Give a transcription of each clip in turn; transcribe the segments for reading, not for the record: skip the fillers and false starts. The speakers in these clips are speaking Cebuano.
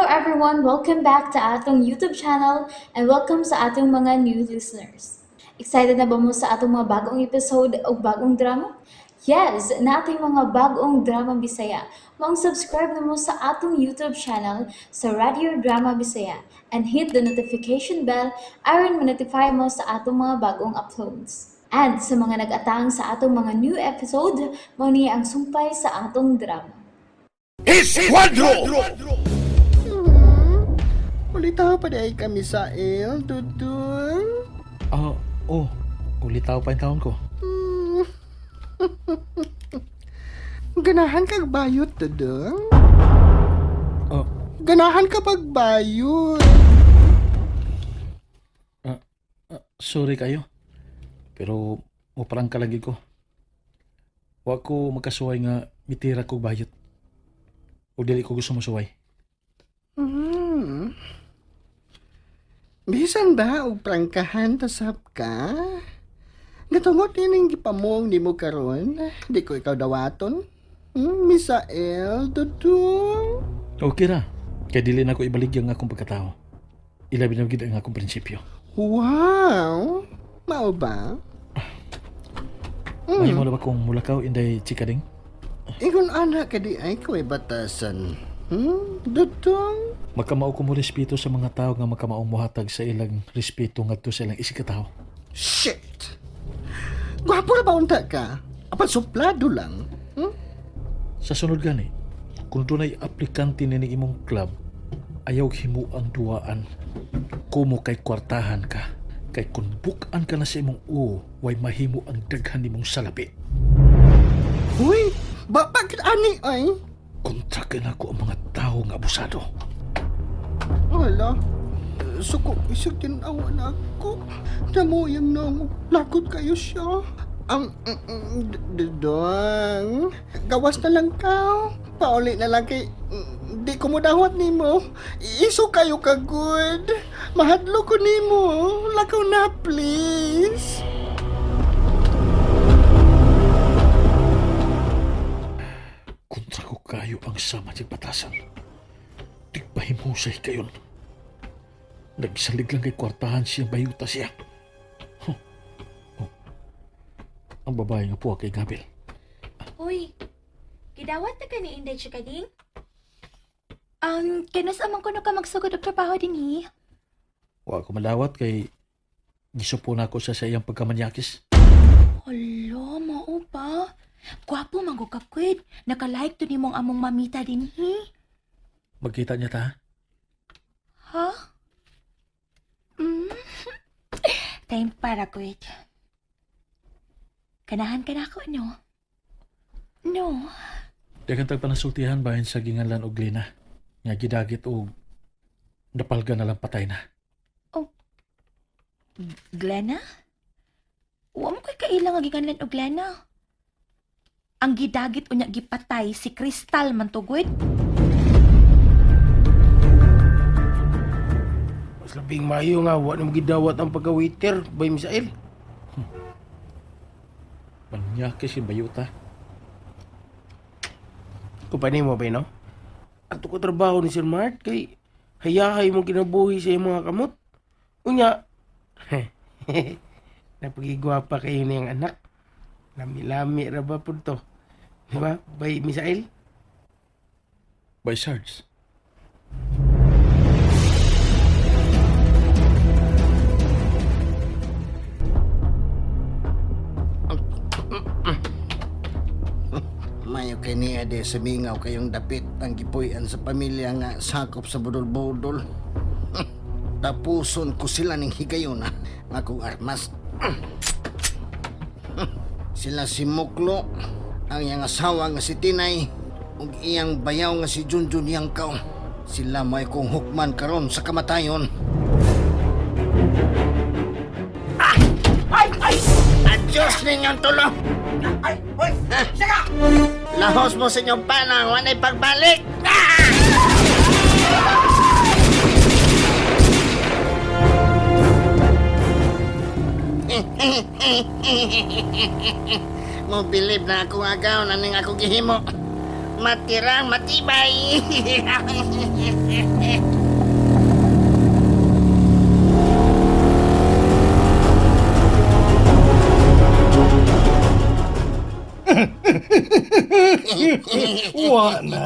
everyone! Welcome back to atong YouTube channel and welcome sa atong mga new listeners. Excited na ba mo sa atong mga bagong episode o bagong drama? Yes, nating mga bagong drama Bisaya. Maong subscribe na mo sa atong YouTube channel sa Radio Drama Bisaya and hit the notification bell aron ma-notify mo sa atong mga bagong uploads. And sa mga nag-atang sa atong mga new episode, mao ni ang sumpay sa atong drama. Escuadro! Ulitaw pa di ay kami sa el, Dudong. Ah, oh, ulitaw pa yung taon ko. Ganahan kag bayot, Dudong. Ah, Ganahan ka pagbayot. sorry kayo. Pero muparang kalagi ko. Wa ko magkasuway nga mitira ko bayot. O dili ko gusto mosuway. Bisan ba og prangkahan tasap ka? Gatungod ining gipamong nimo karon, di ko ikaw dawaton. Misael, Dudong. Okay ra. Kay dili na ko ibaligya ang akong pagkatao. Ilabi na gid ang akong prinsipyo. Wow! Mao ba? Mahimo na ba kung mulakaw inday chikading? Ingon ana ka di ay ko'y batasan. Dudong? Makamao ko mo respeto sa mga tao nga makamaong mohatag sa ilang respeto ngadto sa ilang isikatao. Shit! Gwapo na ba unta ka? Apan suplado lang. Sa sunod gani, kung dunay aplikante nining imong club, ayaw himo ang duwaan. Kumo kay kwartahan ka. Kay kung bukan ka na sa imong uo, way mahimo ang daghan nimong salapi. Uy! Ba bakit ani ay? Kontra kay nako ang mga tao nga abusado. Wala. Suko, isig tinawa na ako. Namo yung nang lakot kayo siya. Ang Dudong, gawas na lang ka. Pauli na lang kay di ko mo dawat nimo. Iso kayo ka good. Mahadlo ko nimo. Lakaw na please. Kontra ko kayo ang sama sa batasan. Tigpahimusay kayon. Nagsalig lang kay kwartahan siya bayuta siya. Huh. Oh. Ang babae nga po kay Gabil. Uy, gidawat na ka ni Inday Chikading? Kinus amang kuno ka magsugod og trabaho dinhi? Wa ko malawat kay gisupo na ako sa sa iyang pagkamanyakis. Hala, mao ba? Gwapo man gud ka, kwid. Naka-like to nimong among mamita dinhi. Magkita niya ta. Ha? Time para, kwid. Kanahan ka na ako, no? No. Daghang tag panasultihan bahin sa ginganlan og Lina. Nga gidagit og napalga na lang patay na. Glenna? Wa mo kay kaila nga gikanlan og Glenna. Ang gidagit unya gipatay si Crystal man tugod. Mas labing maayo nga, wa na magidawat ang pagka-waiter, bay Misael. Manyakis yung bayuta. Kumpani mo ba, no? Ato ko trabaho ni Sir Mart, kay hayahay mo kinabuhi sa iyong mga kamot. Unya, napagigwapa kayo niyang anak. Lami-lami ra ba po to? Di ba, bay Misael? By Sarge. Mayo kay niya de sumingaw kayong dapit ang gipuy-an sa pamilya nga sakop sa budol-budol. Tapuson ko sila ning higayon ha, akong armas. Sila si Muklo, ang iyang asawa nga si Tinay, ug iyang bayaw nga si Junjun Yangkaw. Sila may kong hukman karon sa kamatayon. Ah! Ay! Ay! Adios ninyong tulo! Ay! Hoy! Lahos mo sa inyong panang, wanay pagbalik! Ah! Mo believe na akong agaw na ning ako gihimo. Matirang matibay. Wa na.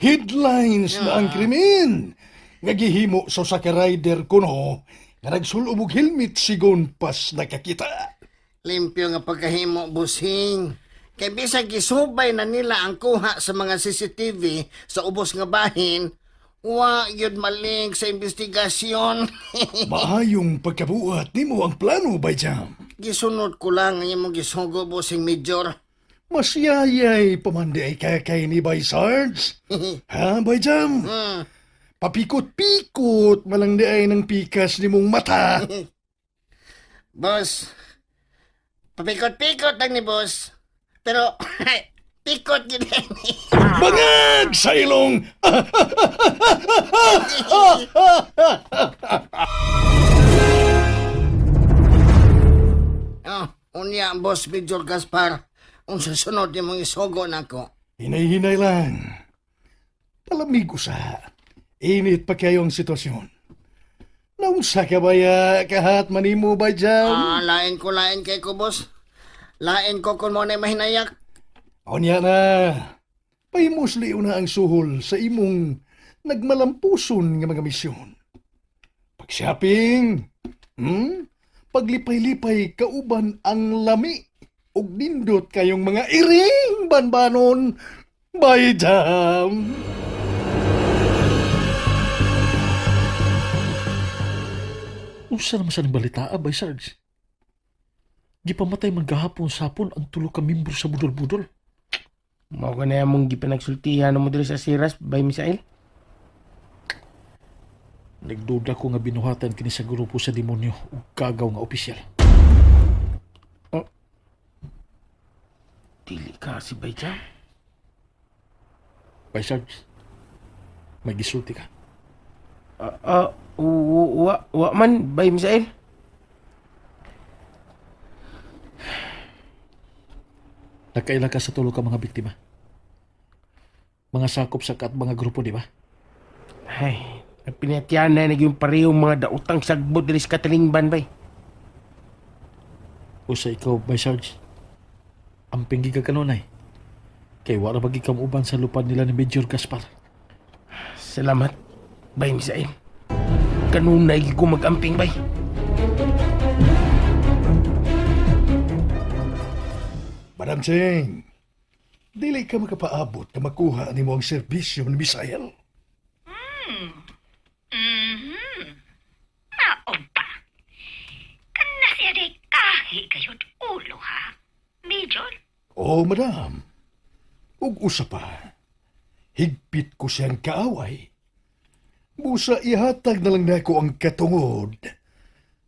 Headlines na ang krimen. Nga gihimo sa usa ka rider kuno nga nagsulob og helmet sigon pas nakakita. Limpyo nga pagkahimo, busing. Kay bisag gisubay na nila ang kuha sa mga CCTV sa ubos nga bahin, wa yun maling sa investigasyon. Maayong pagkabuhat nimo ang plano, Bay Jam. Gisunod ko lang ang imong gisugo, busing Major. Masyayay pamandi ay kakay ni Bay Sarge. Ha, Bay Jam? Papikot-pikot malang di ay ng pikas ni mong mata. Boss, papikot-pikot lang ni boss. Pero, pikot yun ni. Bangag sa ilong! Oh, unya, boss Major Gaspar. Unsa sunod nimong isugo nako. Hinay-hinay lang. Palamig usa. Init pa kayo ang sitwasyon. Naunsa ka ba ya kahat manimo ba jam? Ah, lain ko, lain kay ko, boss. Lain ko kung mo na mahinayak. Onya na. Pahimusli na ang suhol sa imong nagmalampuson nga mga misyon. Pag-shopping, Paglipay-lipay kauban ang lami ug nindot kayong mga iring banbanon. Bye, jam! Unsa naman sa balita, Bay Sarge? Gipamatay man gahapon sapon ang tulo ka membro sa budol-budol. Mao ka na mong gipanagsultihan mo diri sa Siras by Misael. Nagduda ko nga binuhatan kini sa grupo sa demonyo ug kagaw nga opisyal. Dili ka si Bay Jam. Bay Sarge, may gisulti ka. Ah, wa, wa man Bay Misael. Nakaila ka sa tulo ka mga biktima. Mga sakop sa kat mga grupo, di ba? Ay, pinatyan na naging parehong mga dautang sagbot diri sa Katilingban bay. O sa ikaw, Bay Sarge, ang pinggi ka kanunay. Kay wala bagi kam uban sa lupad nila ni Major Gaspar. Salamat, Bay Misael. Kanunay ko magamping bay. Madam Cheng, dili ka makapaabot na makuha nimo ang serbisyo ni Misael. Maog pa. Kana siya day kahi kayod ulo ha. Major, Oo, madam. Ug usa pa. Higpit ko siyang kaaway. Busa ihatag na lang nako ang katungod.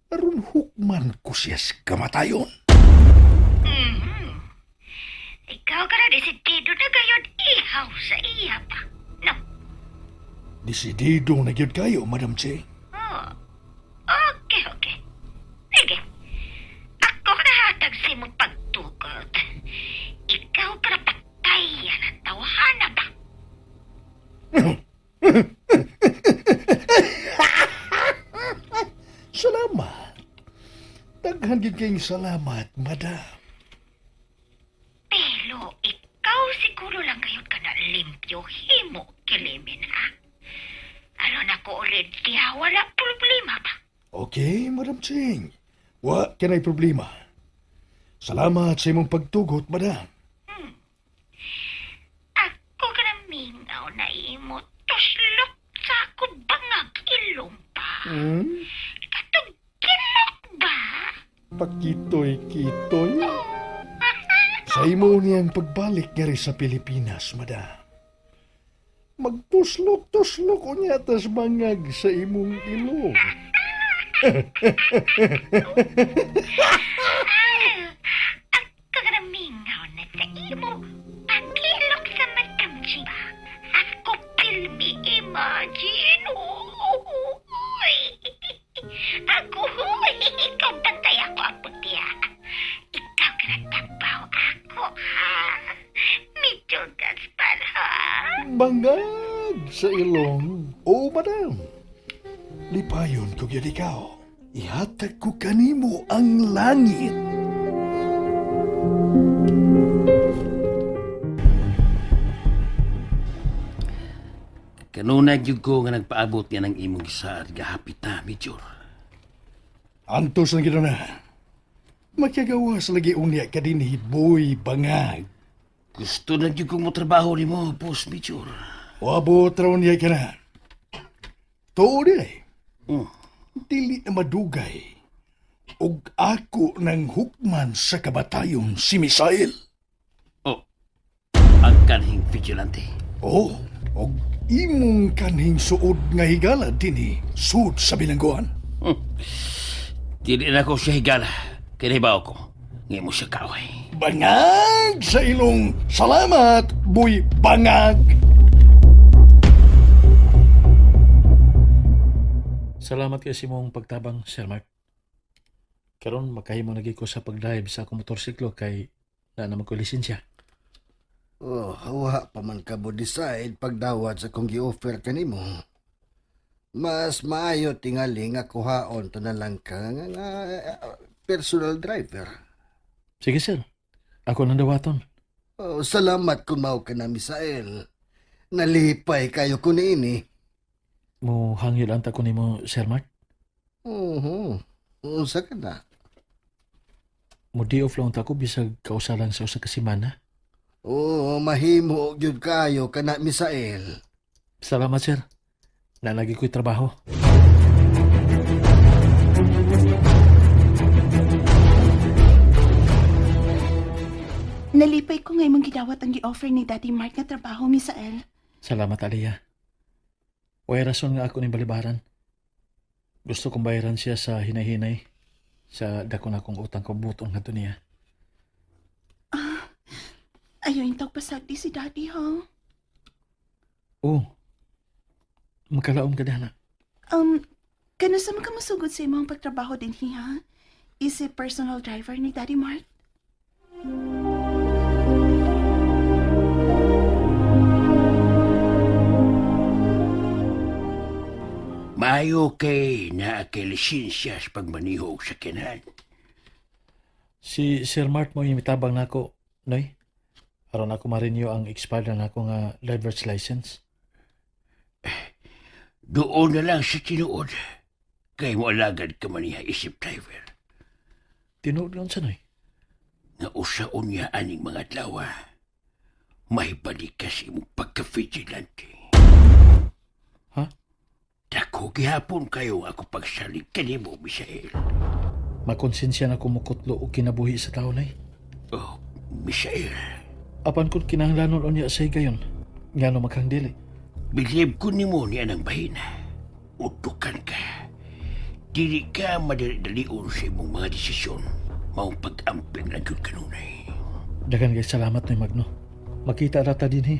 Aron hukman ko siya sa kamatayon. ikaw ka na desidido na gayod ihaw sa iya pa. No. Desidido na gyud kayo, Madam Cheng. Oh. Okay, okay. Sige. Ako na hatag sa imong pagtugot. Ikaw ka na patayan ang tawhana ba? Salamat. Daghan gyud kayong salamat, madam. Pero ikaw siguro lang gayod ka na limpyo himo kilimin ha. Aron ako ulit diha wala problema ba? Okay, Madam Cheng. Wa kanay problema. Salamat sa imong pagtugot, madam. Ako ka na mingaw na imo tuslok sa ako bangag ilong pa. Katong ginok ba? Pakitoy-kitoy. Sa imo niyang pagbalik ngari sa Pilipinas, madam. Magtuslok-tuslok unya tas bangag sa imong ilong. Ako ka na mingaw na sa imo pagilok sa matamsi ba? Ako pilmi imagine. Uy! Ako, huy! Ikaw bantay ako ang puti ha. Ikaw ka na tabaw ako ha. Medyo Gaspar ha. Bangag sa ilong. Oo, madam. Lipayon ko gyud ikaw. Ihatag ko kanimo ang langit. Kanunay gyud ko nga nagpaabot nga ng imong gisaad gahapit ta, Major. Antos lang gid na. Makagawas lagi unya ka dinhi, boy bangag. Gusto na gyud kong motrabaho nimo, Boss Major. Wabot raw niya ka na. Tuod eh. Dili na madugay. Og ako ng hukman sa kabatayon si Misael. Oh, ang kanhing vigilante. Oh, og imong kanhing suod nga higala dinhi sud sa bilangguan. Dili na ko siya higala. Kinahibaw ko. Ngayon mo siya kaaway. Bangag sa ilong. Salamat, boy bangag. Salamat kay sa imong pagtabang, Sir Mark. Karon makahimo na gyud ko sa pag-drive sa akong motorsiklo kay na naman ko lisensya. Oh, wa pa man ka mo decide pagdawat sa kong gi-offer kanimo. Mas maayo tingali nga kuhaon to na lang ka nga personal driver. Sige, sir. Ako nang dawaton. Oh, salamat kung mao ka na, Misael. Nalipay kayo ko niini. Mo hangil anta ko nimo, Sir Mark. Oo. Unsa ka na? Mo day off lang ta ko bisag kausalan sa usa ka semana. Oo, mahimo gyud kayo kana Misael. Salamat, sir. Nalagi ko'y trabaho. Nalipay ko nga imong gidawat ang gi-offer ni Daddy Mark nga trabaho, Misael. Salamat, Aliyah. Way rason nga ako ni balibaran. Gusto kong bayaran siya sa hinay-hinay sa dako na kong utang kabutong nga niya. Ayaw yung tagpasagdi si Daddy, ha? Oh, makalaom ka na. Kano sa mga masugod sa imong pagtrabaho din, ha? Is a personal driver ni Daddy Mark? Maayo kay naa kay lisensya sa pagmaniho og sakyanan. Si Sir Mark mo yung mitabang nako, Noy. Aron ako ma-renew ang expired na nako nga driver's license. Doon na lang sa tinuod. Kay mo alagad ka man niya isip driver. Tinuod lang sa Noy. Nga usa unya aning mga adlaw. Mahibalik ka sa imong pagka-vigilante. Ha? Dako gihapon kayo ako pagsalig kanimo, Misael. Makonsensya na kumukutlo o kinabuhi sa tao, Noy. Oh, Misael, Apan kung kinahanglanon unya sa higayon, ngano maghang dili. bilib ko nimo ni anang bahina. Utukan ka. Dili ka madali-dalion sa imong mga desisyon. Maong pag-amping na gyud kanunay. Dagan kay salamat Noy Magno. Makita rata din he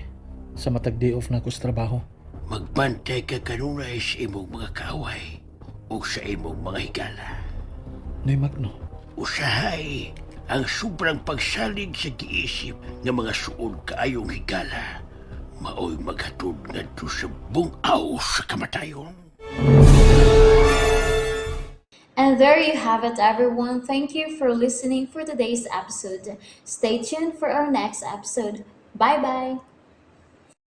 sa matag day off na ako sa trabaho. Magbantay ka kanunay sa imong mga kaaway o sa imong mga higala. Noy Magno, Usahay ang sobrang pagsalig sa giisip nga mga suod kaayong higala maoy maghatod ngadto sa bungaw sa kamatayon. And there you have it, everyone. Thank you for listening for today's episode. Stay tuned for our next episode. Bye bye.